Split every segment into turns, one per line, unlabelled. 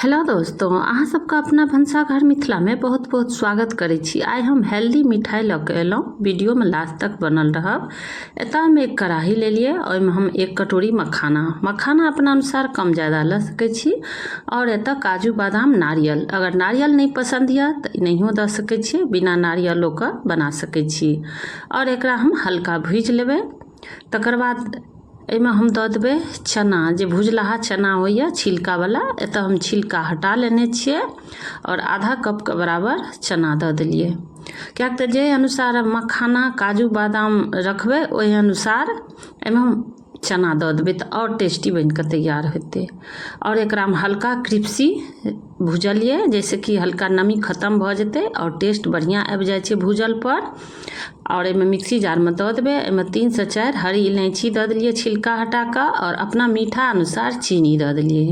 Hello दोस्तों, अहाँ सबके अपना भनसाघर मिथिलामे बहुत बहुत स्वागत करै छी। आइ हम हेल्दी मिठाई लऽ के एलहुँ। वीडियोमे लास्ट तक बनल रहब। एतऽ हम एक कढ़ाही लेलियै, ओहिमे हम एक कटोरी मखाना, मखाना अपना अनुसार कम ज़्यादा लऽ सकै छी। आओर एतऽ काजू बादाम नारियल, अगर नारियल नहि पसन्द यऽ तऽ नहियो दऽ सकै छियै, बिना नारियलोके बना सकै छी। आओर एकरा हम हल्का भुजि लेबै। तकर बाद एहिमे हम दऽ देबै चना, जे भुजलाहा चना होइए छिलकावला। एतऽ हम छिलका हटा लेने छियै आओर आधा कपके बराबर चना दऽ देलियै, किएक तऽ जाहि अनुसार मखाना काजू बादाम रखबै ओहि अनुसार एहिमे हम चना दऽ देबै तऽ आओर टेस्टी बनि कऽ तैयार हेतै। आओर एकरामे हल्का क्रिप्सी भुजलियै, जाहिसँ कि हल्का नमी खतम भऽ जेतै आओर टेस्ट बढ़िआँ आबि जाइ छै भुजलपर। आओर एहिमे मिक्सी जारमे दऽ देबै। एहिमे 3 सँ 4 हरी इलायची दऽ देलियै छिलका हटा कऽ, आओर अपना मीठा अनुसार चीनी दऽ देलियै।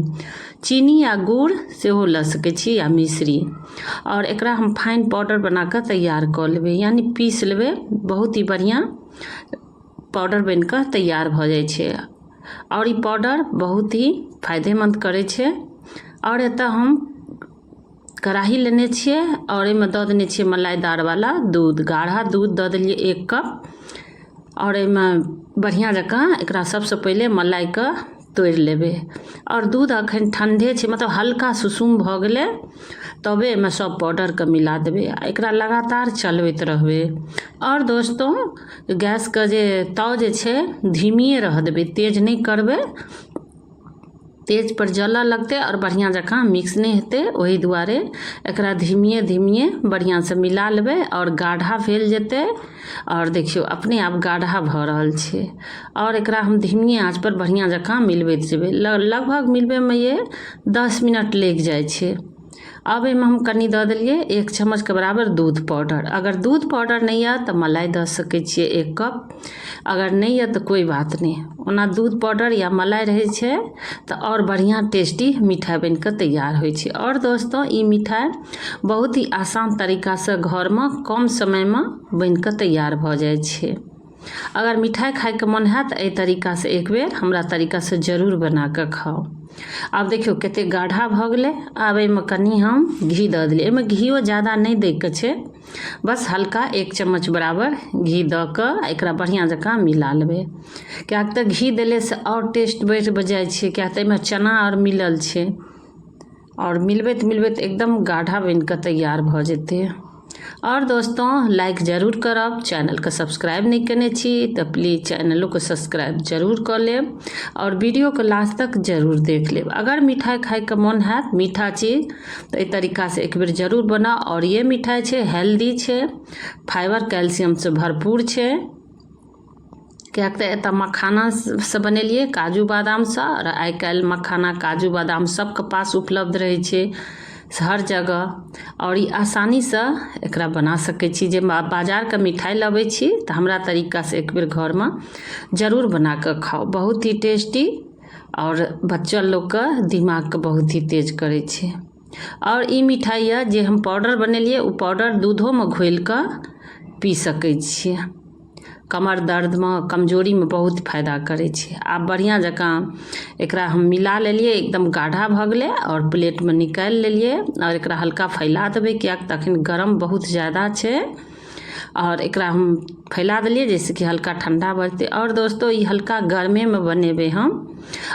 चीनी आ गुड़ सेहो लऽ सकै छी या मिश्री। आओर एकरा हम फाइन पाउडर बना कऽ तैयार कऽ लेबै, यानि पीस लेबै। बहुत ही बढ़िआँ पाउडर बनि कऽ तैयार भऽ जाइ छै आओर ई पाउडर बहुत ही फायदेमन्द करै छै। आओर एतऽ हम कढ़ाही लेने छियै आओर एहिमे दऽ देने छियै मलाइदारवला दूध, गाढ़ा दूध दऽ देलियै 1 कप। आओर एहिमे बढ़िआँ जकाँ एकरा सभसँ पहिले मलाइके तोड़ि लेबै। आओर दूध अखन ठण्डे छै, मतलब हल्का सुसुम भऽ गेलै तबे एहिमे सभ पाउडरके मिला देबै आ एकरा लगातार चलबैत रहबै। आओर दोस्तो, गैसके जे ताव जे छै धीमिए रहऽ देबै, तेज नहि करबै। तेज पर जलऽ लगतै आओर बढ़िआँ जकाँ मिक्स नहि हेतै। ओहि दुआरे एकरा धीमिए धीमिए बढ़िआँसँ मिला लेबै आओर गाढ़ा भेल जेतै। आओर देखियौ, अपने आप गाढ़ा भऽ रहल छै। आओर एकरा हम धीमिए आँचपर बढ़िआँ जकाँ मिलबैत जेबै। लगभग मिलबैमे ये 10 मिनट लागि जाइ छै। आब एहिमे हम कनि दऽ देलियै 1 चम्मचके बराबर दूध पाउडर। अगर दूध पाउडर नहि यऽ तऽ मलाई दऽ सकै छियै 1 कप। अगर नहि यऽ तऽ कोइ बात नहि, ओना दूध पाउडर या मलाई रहै छै तऽ आओर बढ़िआँ टेस्टी मिठाइ बनि कऽ तैयार होइ छै। आओर दोस्तो, ई मिठाइ बहुत ही आसान तरीकासँ घरमे कम समयमे बनि कऽ तैयार भऽ जाइ छै। अगर मिठाइ खाइके मोन हैत तऽ एहि तरीकासँ एक बेर हमरा तरीकासँ जरूर बना कऽ खाउ। आब देखियौ कतेक गाढ़ा भऽ गेलै। आब एहिमे कनि हम घी दऽ देलियै। एहिमे घिओ ज्यादा नहि दैके छै, बस हल्का 1 चम्मच बराबर घी दऽ कऽ एकरा बढ़िआँ जकाँ मिला लेबै, किएक तऽ घी देलेसँ आओर टेस्ट बढ़ि जाइ छै, किएक तऽ एहिमे चना आओर मिलल छै। आओर मिलबैत मिलबैत एकदम गाढ़ा बनि कऽ तैयार भऽ जेतै। आओर दोस्तों, लाइक जरूर करब। चैनलके सब्सक्राइब नहि केने छी तऽ प्लीज चैनलोके सब्सक्राइब जरूर कऽ लेब आओर वीडियोके लास्ट तक जरूर देख लेब। अगर मिठाइ खाइके मोन हैत, मीठा चीज, तऽ एहि तरीकासँ एक बेर जरूर बनाउ। आओर ये मिठाइ छै हेल्दी छै, फाइबर कैल्सियमसँ भरपूर छै, किएक तऽ एतऽ मखानासँ बनेलियै, काजू बादामसँ। आओर आइ काल्हि मखाना काजू बादाम सबके पास उपलब्ध रहै छै हर जगह। आओर ई आसानीसँ एकरा बना सकै छी। जे बाजारके मिठाइ लबै छी तऽ हमरा तरीकासँ एक बेर घरमे जरूर बना कऽ खाउ। बहुत ही टेस्टी आओर बच्चा लोकके दिमागके बहुत ही तेज करै छै। आओर ई मिठाइ यऽ जे हम पाउडर बनेलियै, ओ पाउडर दूधोमे घोलि कऽ पी सकै छियै। कमर दर्दमे, कमजोरीमे बहुत फायदा करै छै। आब बढ़िआँ जकाँ एकरा हम मिला लेलियै, एकदम गाढ़ा भऽ गेलै आओर प्लेटमे निकालि लेलियै। आओर एकरा हल्का फैला देबै, किएक तऽ अखन गरम बहुत ज्यादा छै। आओर एकरा हम फैला देलियै जाहिसँ कि हल्का ठण्डा भऽ जेतै। आओर दोस्तो, ई हल्का गरमेमे बनेबै हम।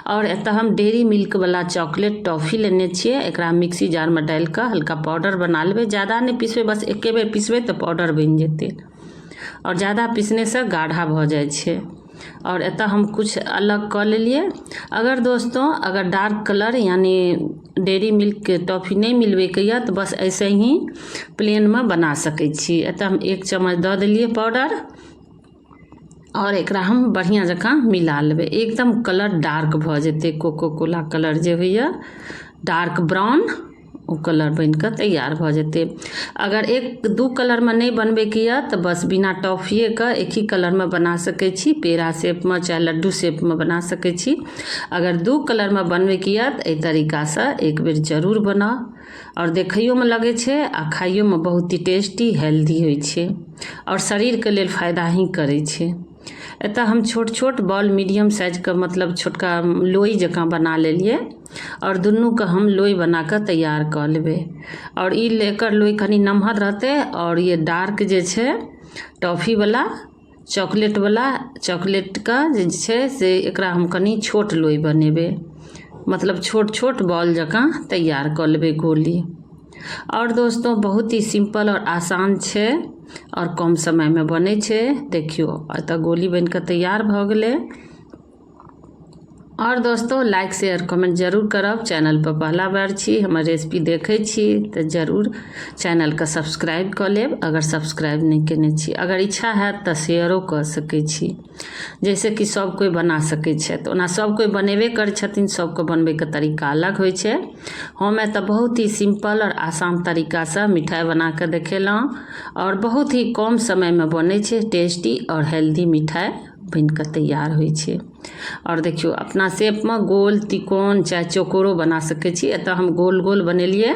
आओर एतऽ हम डेयरी मिल्कवला चॉकलेट टॉफी लेने छियै। एकरा मिक्सी जारमे डालि कऽ हल्का पाउडर बना लेबै। ज्यादा नहि पिसबै, बस एके बेर पिसबै तऽ पाउडर बनि जेतै। आओर ज्यादा पिसनेसँ गाढ़ा भऽ जाइ छै। आओर एतऽ हम किछु अलग कऽ लेलियै। अगर दोस्तों, अगर डार्क कलर यानि डेयरी मिल्कके टॉफी नहि मिलबैके यऽ तऽ बस ऐसे ही प्लेनमे बना सकै छी। एतऽ हम 1 चम्मच दऽ देलियै पाउडर आओर एकरा हम बढ़िआँ जकाँ मिला लेबै। एकदम कलर डार्क भऽ जेतै, कोको कोला कलर जे होइए डार्क ब्राउन, ओ कलर बनि कऽ तैयार भऽ जेतै। अगर एक दू कलरमे नहि बनबैके यऽ तऽ बस बिना टॉफिएके एक ही कलरमे बना सकै छी, पेड़ा शेपमे चाहे लड्डू शेपमे बना सकै छी। अगर दू कलरमे बनबैके यऽ तऽ एहि तरीकासँ एक बेर जरूर बनाउ। आओर देखैयोमे लगै छै आ खाइयोमे बहुत ही टेस्टी हेल्दी होइ छै आओर शरीरके लेल फायदा ही करै छै। एतऽ हम छोट छोट बॉल मीडियम साइजके, मतलब छोटका लोइ जकाँ बना लेलियै आओर दुनूके हम लोइ बना कऽ तैयार कऽ लेबै। आओर ई एकर लोइ कनि नमहर रहतै आओर ये डार्क जे छै टॉफीवला चॉकलेटवला, चॉकलेटके जे छै से एकरा हम कनि छोट लोइ बनेबै, मतलब छोट छोट बॉल जकाँ तैयार कऽ लेबै गोली। आओर दोस्तों, बहुत ही सिंपल आओर आसान छै आओर कम समयमे बनै छै। देखियौ, एतऽ गोली बनि कऽ तैयार भऽ गेलै। आओर दोस्तों, लाइक शेयर कमेंट जरूर करब। चैनल पर पहला बार छी, हमर रेसिपी देखै छी तऽ जरूर चैनलके सब्सक्राइब कऽ लेब अगर सब्सक्राइब नहि केने छी। अगर इच्छा हैत तऽ शेयरो कऽ सकै छी, जाहिसँ कि सब कोइ बना सकै छथि। ओना सब कोइ बनेबे करै छथिन, सबके बनबैके तरीका अलग होइ छै। हम एतऽ बहुत ही सिम्पल आओर आसान तरीकासँ मिठाइ बनाकऽ देखेलहुँ आओर बहुत ही कम समयमे बनै छै, टेस्टी आओर हेल्दी मिठाइ बनिकऽ तैयार होइ छै। आओर देखियौ, अपना शेपमे गोल, तिकोन चाहे चौकोरो बना सकै छी। एतऽ हम गोल गोल बनेलियै।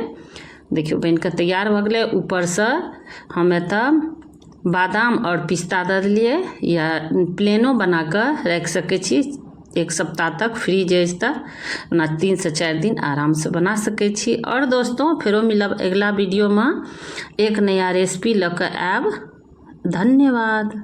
देखियौ, बनिकऽ तैयार भऽ गेलै। ऊपरसँ हम एतऽ बादाम आओर पिस्ता दऽ देलियै या प्लेनो बना कऽ राखि सकै छी एक सप्ताह तक। फ्रीज अछि तऽ ओना 3 से 4 दिन आरामसँ बना सकै छी। आओर दोस्तों, फेरो मिलब अगिला वीडियोमे, एक नया रेसिपी लऽ कऽ आयब। धन्यवाद।